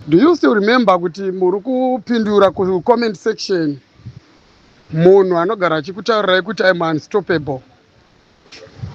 Do you still remember kuti muri kupindura kucomment section munhu anogara achikutaurirai kuti I'm unstoppable?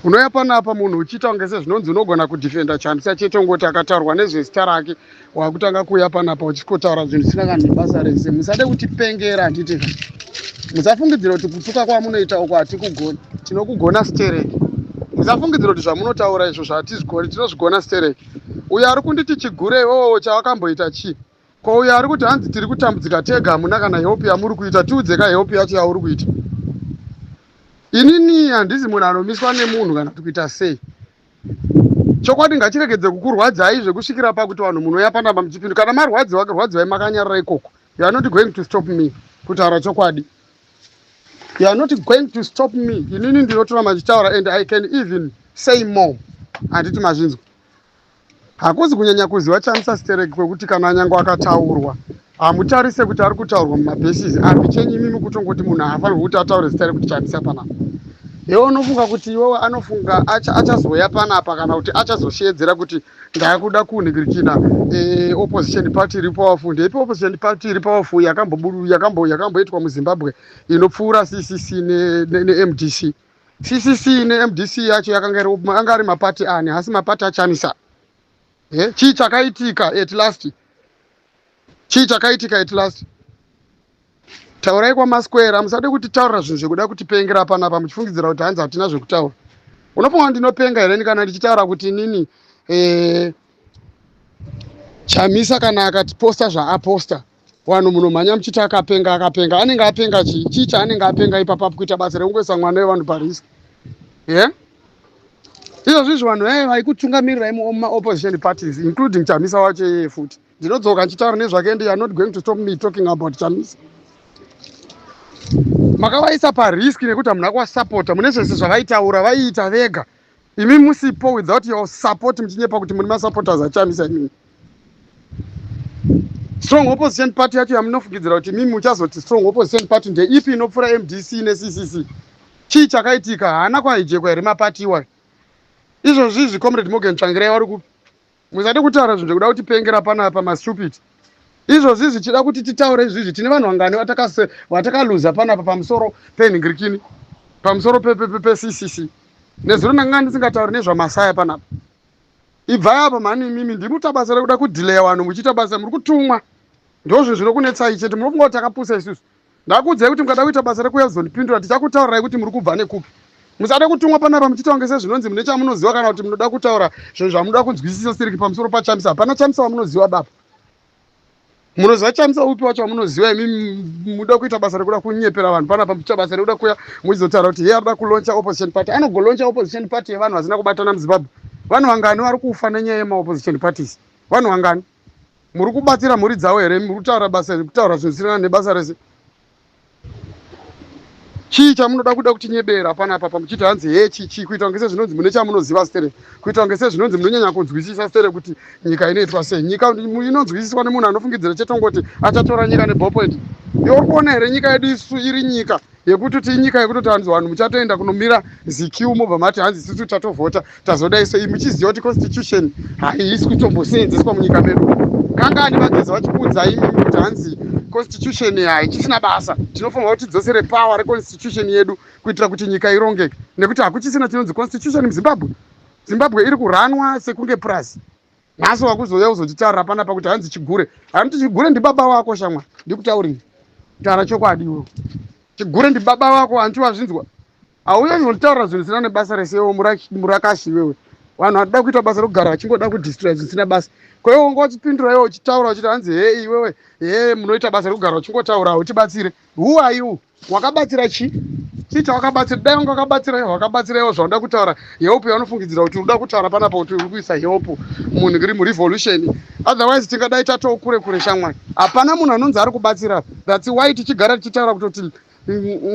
Unouya panapa munhu uchiita kunge sezvinonzi unogona kudefenda Chamisa chete, ungoti akataurwa nezvezita rake wakutanga kuuya panapa uchikotaura zvinhu zvisina kana nebasa rese. Musade kutipengera, handiti? Musafungidzira kuti kutuka kwamunoita uko hatikugoni, tinokugona stereki. Musafungidzira kuti zvamunotaura izvo zvatizvigoni, tinozvigona stereki. Uyo ari kunditi chigure iwowo chawakamboita chii? Ko uyo ari kuti hanzi tiri kutambudzika tega, hamuna kana help yamuri kuita, tiudze ka help yacho yauri kuita. Inini handisi munhu anomiswa nemunhu kana kuti kuita sei. Chokwadi ngachiregedze kukurwadzai zvekusvikira pakuti vanhu munouya panapa muchipindu. Kana marwadziwa, rwadziwai makanyarara ikoko. You are not going to stop me kutaura chokwadi. You are not going to stop me. Inini ndinotora ndichitaura and I can even say more. Handiti mazvinzwa? Hakuzi kunyanya kuziva Chamisa stereki kwekuti kana nyange akataurwa hamutarise kuti ari kutaurwa mumabasis api. Chenyu imimi kutongoti munhu haafanirwi kuti ataure zita rekuti Chamisa panapa. Iwe unofunga kuti iwewe anofunga achazouya panapa kana kuti achazoshedzera kuti ndakuda kunhikirikina opposition party iri powerful? Ndeipi opposition party iri powerful yakamboitwa muZimbabwe inopfuura CCC neMDC? CCC neMDC yacho yakanga anga ari mapati ani? Hasi mapati aChamisa? Chii chakaitika at last? Chii chakaitika at last? Taurai kwamasquare. Musade kutitaurira zvinhu zvekuda kutipengera panapa muchifungidzira kuti hanzi hatina zvekutaura. Unofunga ndinopenga here kana ndichitaura kuti inini Chamisa kana akatiposta zvaaposta, vanhu munomhanya muchiti akapenga, akapenga? Anenge apenga chii? Chii chaanenge apenga ipapapo kuita basa rekungoisa mwana wevanhu parisk ye? Yeah? Izvozvo izvo vanhu vaive vaikutungamirirai mumaopposition parties, including Chamisa wacho iyeye futi. Ndinodzoka ndichitaura nezvake and you are not going to stop me talking about Chamisa. Makavaisa parisk nekuti hamuna kuvasapota mune zvese zvavaitaura. Vaiita vega imi musipo, without your support, muchinyepa kuti muri masupporters aChamisa. Imimi strong opposition party yacho yamunofungidzira kuti imimi muchazoti strong opposition party ndeipi inopfuura MDC neCCC? Chii chakaitika? Haana kwaijekwa here mapati iwayo? Izvozvi izvi Comrade Morgan Tsvangirai vari kupi? Musade kutaura zvinhu zvekuda kutipengera panapa, mastupid. Izvozvi zvichida kuti titaure izvizvi, tine vanhu vangani vatakaluza panapa pamusoro penhingirikini, pamusoro peCCC? Nezuro ndanga ndisingatauri nezvamasaya panapa. Ibvai apa mhani imimi, ndimuta basa rekuda kudhileya vanhu muchiita basa muri kutumwa. Ndozvo zvinokunetsai chete. Munofunga kuti takapusa isusu? Ndakuudzai kuti mukada kuita basa rekuuya kuzondipindura, tichakutaurirai kuti muri kubva nekupi. Musade kutumwa panapa muchiita kunge sezvinonzi mune chamunoziva kana kuti munoda kutaura zvinhu zvamunoda kunzwisisa siriki pamusoro paChamisa. Hapana Chamisa wamunoziva baba. Munoziva Chamisa upi wacho wamunoziva imi? Muda kuita basa rekuda kunyepera vanhu panapa muchiita basa rekuda kuya muchizotaura kuti iye arikuda kulauncha opposition party. Anogolauncha opposition party yevanhu vasina kubatana muZimbabwe? Vanhu vangani vari kufa nenyaya yemaopposition parties? Vanhu vangani? Muri kubatsira mhuri dzavo here? Muri kutaura basa rekutaura zvinhu zvisina nebasa rese. Chii chamunoda kuda kutinyebera panapa pamuchiti hanzi he chii chii, kuita kunge sezvinonzi mune chamunoziva stere, kuita kunge sezvinonzi munonyanya kunzwisisa stere kuti nyika inoitwa sei? Nyika inonzwisiswa nemunhu anofungidzira chetongoti achatora nyika neballpoint. Iwe uri kuona here nyika yedu isu iri nyika yekuti ti nyika yekutoti hanzi vanhu muchatoenda kunomira ziq, mobva mati hanzi isusu tatovhota, tazodai sei, muchiziva kuti constitution haisi kutomboseenzeswa munyika medu? Kangani vageza vachikuudzai imimi kuti hanzi constitution haichisina basa, tinofanira kuti tidzosere power reconstitution yedu kuitira kuti nyika irongeke, nekuti hakuchisina chinonzi constitution muZimbabwe? Zimbabwe iri kuranwa sekunge purasi. Nhasi wakuzouya kuzotitaurira panapa kuti hanzi chigure. Hanti chigure ndibaba wako shamwa? Ndikutaurire, taura chokwadi iwe. Chigure ndibaba wako, hanti wazvinzwa? Hauya kuzonditaurira zvinhu zvisina nebasa rese iwe murakashi iwewe. Vanhu vanoda kuita basa rekugara vachingoda kudestroya zvinhu zvisina basa. Ko iwe wanga uchipindura iwe uchitaura uchiti hanzi he iwewe he munoita basa rekugara uchingotaura, hautibatsire. Who are you? Wakabatsira chii? Chii chawakabatsira? Dai wanga wakabatsira iwo, wakabatsira iwo zvaunoda kutaura, help yaunofungidzira kuti unoda kutaura panapa kuti uri kuisa help munhu iri murevolution, otherwise tingadai tatoo kure kure shamwari. Hapana munhu anonzi ari kubatsira. That's why tichigara tichitaura kutoti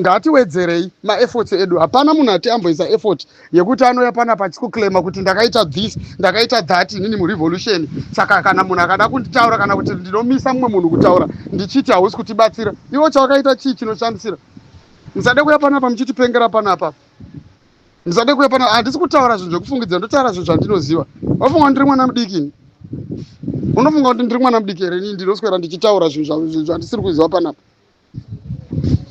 ngatiwedzerei maefforts edu. Hapana munhu ati amboisa effort yekuti anouya panapa achikuclaima kuti ndakaita this, ndakaita that inini murevolution. Saka kana munhu akada kunditaura kana kuti ndinomisa mumwe munhu kutaura ndichiti hausi kutibatsira, iwo chawakaita chii chinoshamisira? Musade kuya panapa muchitipengera panapa. Musade kuya panapa. Handisi kutaura zvinhu zvekufungidzira, ndotaura zvinhu zvandinoziva. Wafunga ndiri mwana mudiki ini? Unofunga kuti ndiri mwana mudiki here inini ndinoswera ndichitaura zvinhu zvandisiri kuziva panapa?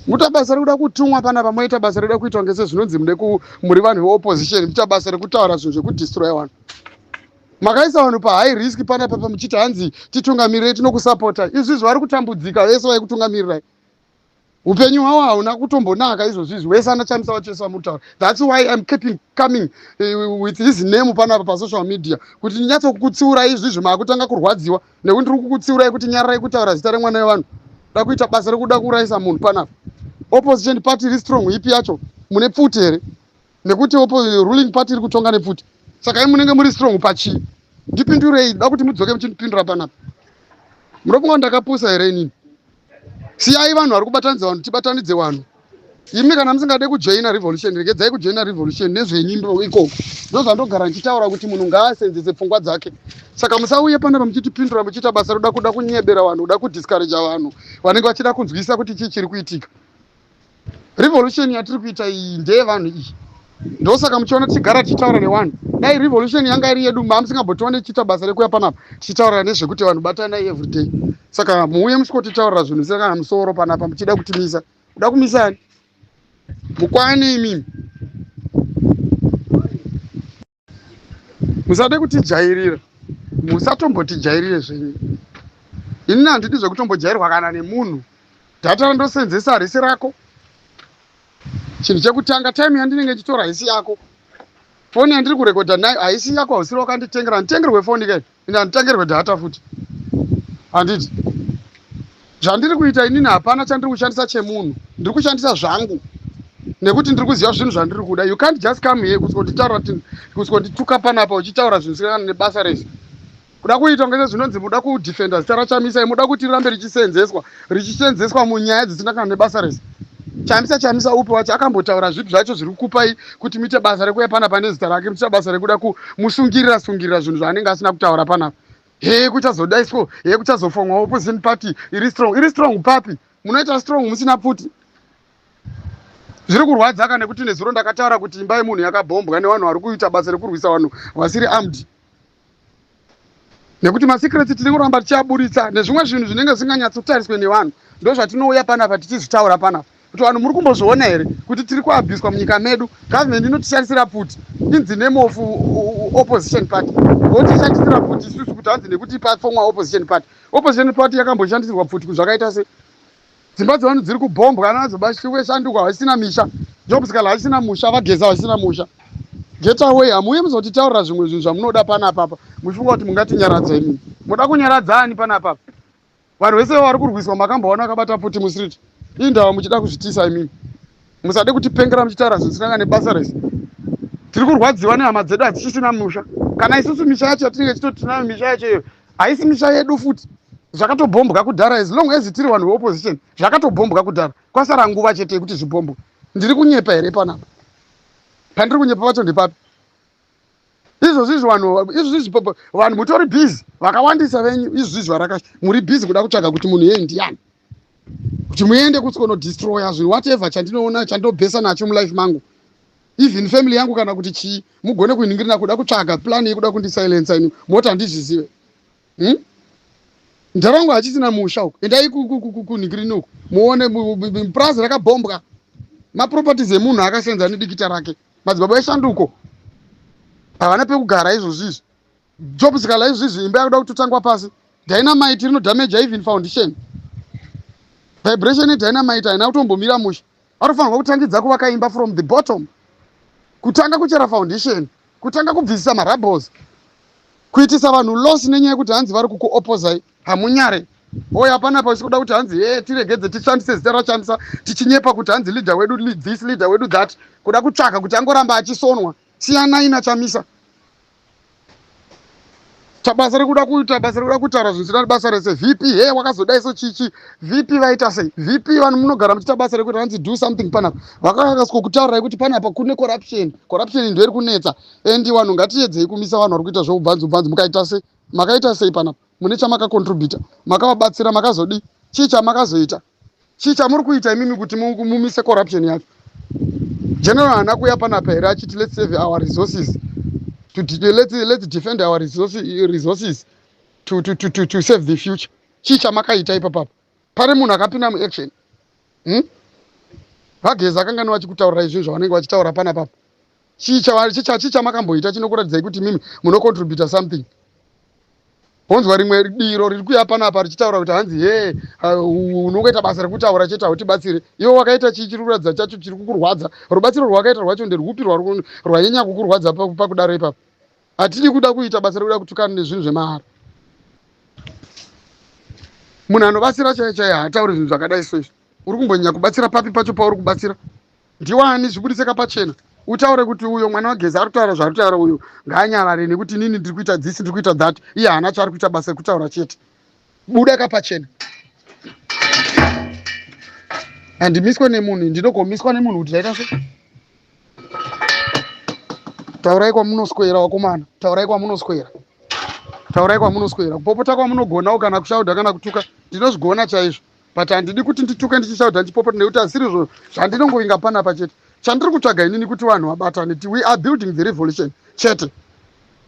Muta basa rekuda kutumwa panapa, moita basa rekuda kuitwa ngese zvinonzi mune muri vanhu veopposition, muita basa rekutaura zvinhu zvekudestroya vanhu. Makaisa vanhu pahigh risk panapa pamuchiti hanzi titungamirire, tinokusapota. Izvizvi vari kutambudzika vese vaikutungamirirai. Upenyu hwavo hauna kutombonaka izvozvizvi, wese anachamisa wacho vese vamutaura. That's why I'm keeping coming with his name panapa pasocial media kuti ndinyatsokutsiurai. Izvizvi maakutanga kurwadziwa nekuti ndiri kukutsiurai kuti nyararai kutaura zita remwana wevanhu. Da kuita basa rekuda kuurayisa munhu panapa. Opposition party iri strong ipi yacho? Mune pfuti here? Nekuti ruling party iri kutonga nepfuti, saka imi munenge muri strong pachii? Ndipindurei, da kuti mudzoke muchindipindura panapa. Munofunga kuti ndakapusa here inini? Siyai vanhu vari kubatanidza vanhu, tibatanidze vanhu. Imi kana musingade kujoina revolution, regedzai kujoina revolution nezvenyu ikoko. Ndo zvandogara ndichitaura kuti munhu ngaasenzese pfungwa dzake. Saka musauye panapa muchitipindura muchiita basa roda kuda kunyebera vanhu, kuda kudiscouraja vanhu vanenge vachida kunzwisa kuti chii chiri kuitika. Revolution yatiri kuita iyi ndeyevanhu iyi, ndosaka muchiona tichigara tichitaura nevanhu. Dai revolution yanga iri yedu, mamusingambotione tichiita basa rekuya panapa tichitaura nezvekuti vanhu batanai everyday. Saka muuye musvikotitaurira zvinhu zvisina kana musoro panapa muchida kutimisa. Kuda kumisa ani? Mukwane imimi, musade kutijairira, musatombotijairire zvenyu. Inini handidi zvekutombojairwa kana nemunhu. Data randosenzesa harisi rako. Chinhu chekutanga, time yandinenge ndichitora haisi yako. Foni yandiri kurekodha nayo haisi yako, hausiri wakanditengera. Handitengerwe foni kai ini, handitengerwe data futi, handiti? Zvandiri kuita inini hapana chandiri kushandisa chemunhu, ndiri kushandisa zvangu nekuti ndiri kuziva zvinhu zvandiri kuda. You can't just come here kusvikonditaura, kusvikondituka panapa uchitaura zvinhu zvisina nebasa rese. Kuda kuita kunge zvinonzi muda kudefenda zita raChamisa, muda kuti rirambe richisenzeswa, richisenzeswa munyaya dzisina kana nebasa rese. Chamisa, Chamisa upi wacho? Akambotaura zvipi zvacho zviri kukupai kuti muite basa rekuya panapa nezita rake, muchiita basa rekuda kumusungirira sungirira zvinhu zvaanenge asina kutaura panapa? He, kuchazodaiswo, he, kuchazofomwa opposition party iri strong. Iri strong papi? Munoita strong musina pfuti. Zviri kurwadza ka nekuti nezuro ndakataura kuti imba yemunhu yakabhombwa nevanhu vari kuita basa rekurwisa vanhu vasiri armed, nekuti masecrets tiri kuramba tichiaburitsa nezvimwe zvinhu zvinenge zvisinganyatsotariswe nevanhu. Ndo zvatinouya panapa tichizvitaura panapa kuti vanhu muri kumbozviona here kuti tiri kuabhiswa munyika medu? Government inotishandisira pfuti in the name of opposition party, votishandisira pfuti isusu kuti hanzi nekuti pafomwa opposition party. Opposition party yakamboshandisirwa pfuti zvakaita se dzimba dzevanhu dziri kubhombwa nadzo. Bashanduka havasina misha, Job Sikhala hachisina musha, vaGeza havasina musha. Get away! Hamuuye muzotitaurira zvimwe zvinhu zvamunoda panapapa muchifunga kuti mungatinyaradza. Imini muda kunyaradza ani panapapa? Vanhu vese vari kurwiswa makamboona akabata pfuti mustreet? Indava muchida kuzvitisa imini? Musade kutipengera muchitaura zvinhu zvisina nebasa rese. Tiri kurwadziwa nehama dzedu hadzichisina musha. Kana isusu misha yacho yatinenge tichitoti tinayo, misha yacho iyo haisi misha yedu futi, zvakatobhombwa kudhara. As long as tiri vanhu veopposition, zvakatobhombwa kudhara, kwasara nguva chete yekuti zvibhombwe. Ndiri kunyepa here panapa? Pandiri kunyepa pacho ndepapi? Izvozvizvi vanhu, izvozvizvi vanhu mutori busy, vakawandisa venyu izvozvizvi varakashi muri busy kuda kutsvaga kuti munhu yeye ndiani kuti muende kutsonodestroya zvinhu, whatever chandinoona, chandinobhesa nacho mulife mangu, even family yangu kana kuti chii, mugone kuiningirina kuda kutsvaga plan yekuda kundisilensa. Ini moti handizvizive, Ndhavangu hachisina musha uku. Endai kunhingirini uku muone purazi rakabhombwa, maproperties emunhu akasenza nedikita rake. Madzibaba eshanduko havana pekugara izvozvizvi. Job Sikhala izvizvi imba yakuda kutotangwa pasi. Dynamite rinodamaja even foundation. Vibration yedynamite haina kutombomira musha. Vanofanirwa kutangidza kuvaka imba from the bottom, kutanga kuchera foundation, kutanga kubvisisa marubbles, kuitisa vanhu loss nenyaya yekuti hanzi vari kukuopposai. Hamunyare oya panapa uchikuda kuti hanzi e tiregedze tishandise zita raChamisa tichinyepa kuti hanzi leader wedu this, leader wedu that, kuda kutsvaka kuti angoramba achisonwa. Siyanai naChamisa. Tabasa rekuda kuita basa rekuda kutaura zvinhu zvisina basa rese. VP he wakazodai so chichi VP vaita sei? VP, vanhu munogara muchiita basa rekuti hanzi do something panapa. Vakakasiko kutaurirai kuti panapa kune corruption, corruption ndo iri kunetsa and vanhu ngatiedzei kumisa vanhu vari kuita zveubvanzi ubvanzi. Mukaita sei? Makaita sei panapa? Mune chamakacontributa? Makavabatsira? Makazodii? Chii chamakazoita? Chii chamuri kuita imimi kuti mumise corruption yacho? General haana kuuya panapa here achiti let's save our resources, to let's defend our resources? to save the future? Chii chamakaita ipapapa? Pane munhu akapinda muaction? VaGeza akangani vachikutaurirai zvinhu zvavanenge vachitaura panapapa. Chii chamakamboita chinokuratidzai kuti mimi munocontributa something? Wonzwa rimwe diro riri kuya panapa richitaura kuti hanzi he, unongoita basa rekutaura chete, hautibatsire. Iwe wakaita chii chiri kuratidza chacho chiri kukurwadza? Rubatsiro rwakaita rwacho nderwupi rwanyanya kukurwadza pakudaro ipapo? Hatidi kuda kuita basa rekuda kutukana nezvinhu zvemahara. Munhu anobatsira chaiyo chaiyo haatauri zvinhu zvakadai so izvi. Uri kumbonyanya kubatsira papi pacho pauri kubatsira? Ndiwani? Zvibudiseka pachena, utaure kuti uyo mwana waGeza ari kutaura zvaari kutaura uyo ngaanyarare, nekuti inini ndiri kuita this, ndiri kuita that. Iye haana chaari kuita, basa rekutaura chete. Buda kapachena. Handimiswe nemunhu, ndinogomiswa nemunhu kuti ndaita sei? Taurai kwamunoswera, vakomana, taurai kwamunoswera, taurai kwamunoswera. Kupopota kwamunogonawo, kana kushaudha kana kutuka ndinozvigona chaizvo, but handidi kuti ndituke ndichishaudha, ndichipopota, nekuti asirizvo zvandinongovinga panapa chete. Chandiri kutsvaga inini kuti vanhu vabatane. We are building the revolution chete.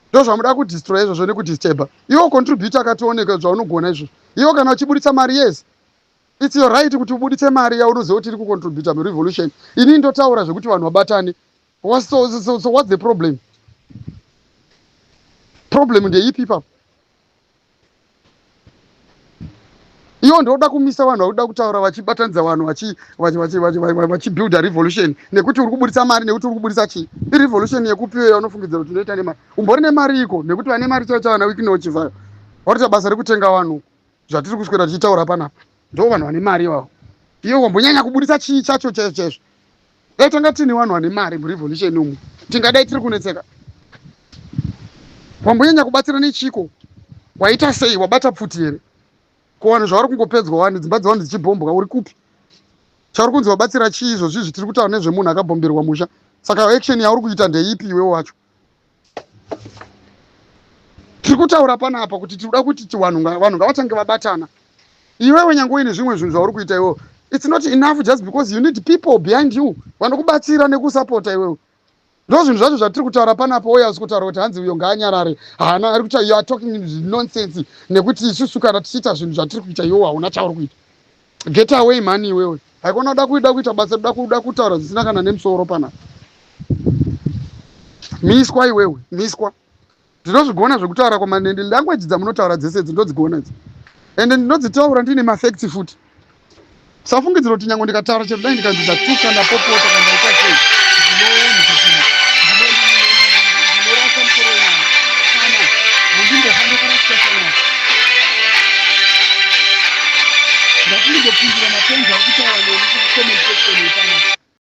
Ndo zvamuda kudestroy izvozvo nekudisturba. Iwo contributor akationeka zvaunogona izvozvo. Iwo kana uchiburitsa mari, yes, it's your right kuti ubuditse mari yaunoziva kuti iri kucontributa murevolution. Inini ndotaura zvekuti vanhu vabatane. So what's the problem? Problem ndeipi ipapo? Iwo ndoda kumisa vanhu vakuda kutaura vachibatanidza vanhu, vachibuilda revolution, nekuti uri kuburitsa mari, nekuti uri kuburitsa chii? Irevolution yekupiwe yaunofungidzira kuti unoita nemari? Umbori nemari iko? Nekuti vane mari chaicho, vana Wicknell Chivayo, varikuita basa rekutenga vanhu. Zvatiri kuswera tichitaura panapa, ndo vanhu vane mari ivavo. Iwe wambonyanya kuburitsa chii chacho chaizvo chaizvo? Dai tanga tiine vanhu vane mari murevolution umu, tingadai tiri kunetseka. Wambonyanya kubatsira nechiko? Waita sei? Wabata pfuti here? Ko vanhu zvavari kungopedzwa wani, dzimba dzevanhu dzichibhombwa, uri kupi? Chauri kunzi wabatsira chii izvozvi? Izvi tiri kutaura nezvemunhu akabhomberwa musha. Saka action yauri kuita ndeipi iwe wacho? Tiri kutaura panapa kuti tinoda kuti vanhu ngavatange vabatana. Iwewe nyange uine zvimwe zvinhu zvauri kuita iwewe, it's not enough just because you need people behind you vanokubatsira nekusapota iwewe. Ndo zvinhu zvacho zvatiri kutaura panapa. Uye asi kutaura kuti hanzi uyo ngaanyarare, haana ari kuta, you are talking nonsense, nekuti isusu kana tichiita zvinhu zvatiri kuita, iwewe hauna chauri kuita. Get away, mani. Iwewe haikona kuda kuida kuita basa kuda kuda kutaura zvisina kana nemusoro panapa. Miswa iwewe, miswa. Ndinozvigona zvekutaura kwamanende. Language dzamunotaura dzese idzi ndodzigona idzi, ende ndinodzitaura ndiine mafacts futi. Safungidzira kuti nyange ndikataura chero dai ndikanzi ndatuka, ndapopota kana ndaita sei, ndinorasa musoro wenyaya kana handimbofa ndakarasika sanyaya. Ndati ndimbopindura mapenzi ari kutaura neni.